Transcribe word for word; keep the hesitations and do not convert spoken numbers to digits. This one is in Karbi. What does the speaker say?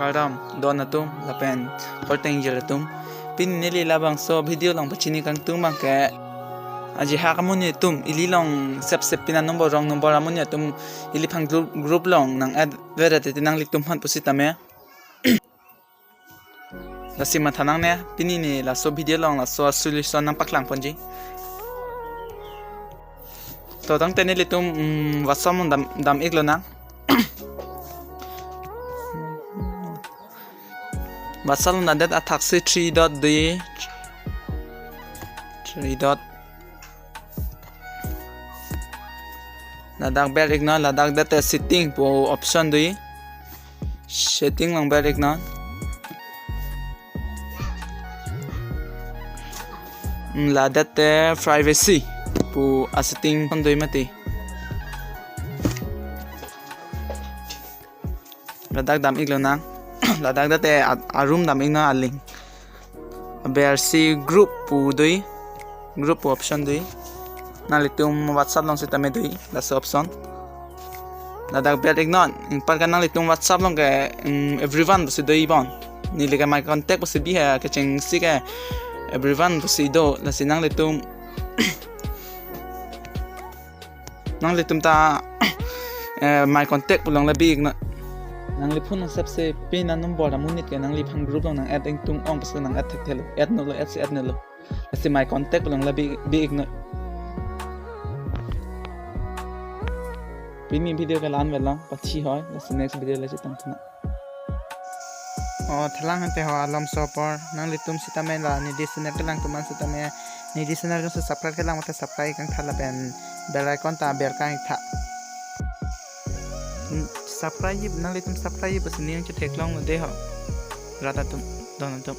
Kardom don atum lapen korte ingjir atum. Pini neli labangso video along pachini kangtung abangke, ajahak amonit atum ili along sepsep pin anumber, wrong number amonit atum iliphan group, group along nang-add vere te nanglitum aphan pusitame. Lasi matha nangne, pini ne laso video along laso a-solution nangpaklang ponji. To tangte nelitum, mm, WhatsApp along dam, dam-iklo nang. WhatsApp along damdet athaksi three dot do. Three dot. Ladak ber-iknon, ladak det te setting pu option do. Setting along ber-iknon. Mm, ladak te privacy pu a-setting pon do mati. Ladak dam-iklo nang. Ladak det te a-, a-room dam-iknon, a-link. Abersi group pu do. Group pu option do. Nanglitum WhatsApp along sitame do laso option. Ladak ber-iknon. Ingpar ke nanglitum WhatsApp along ke, mm, everyone pusi do bon. Neli ke my contact pusi bi he, kechengsi ke everyone pusi do. Lasi nanglitum, nanglitum ta, eh, my contact pu along le bi-iknon. Nangliphone along sepsep pin anumber amonit ke nangliphan group along nang-add ingtung ong pusi nang-add thekthelo. Add nolo, add si add nolo. Lasi my contact pu along le bi, bi-iknon. Pini video ke la-an avelo, pathi hoi, lasi next video le chetong thunang. O, thalang ante ho alomso apor, nanglitum sitame la neli channel kelang atum an sitame, neli channel ke subscribe kelang mate subscribe kangtha lapen bell icon ta ber kangtha. Hmm, subscribe, nanglitum subscribe pusi ning chetheklonglo de ho. Rat atum, don atum.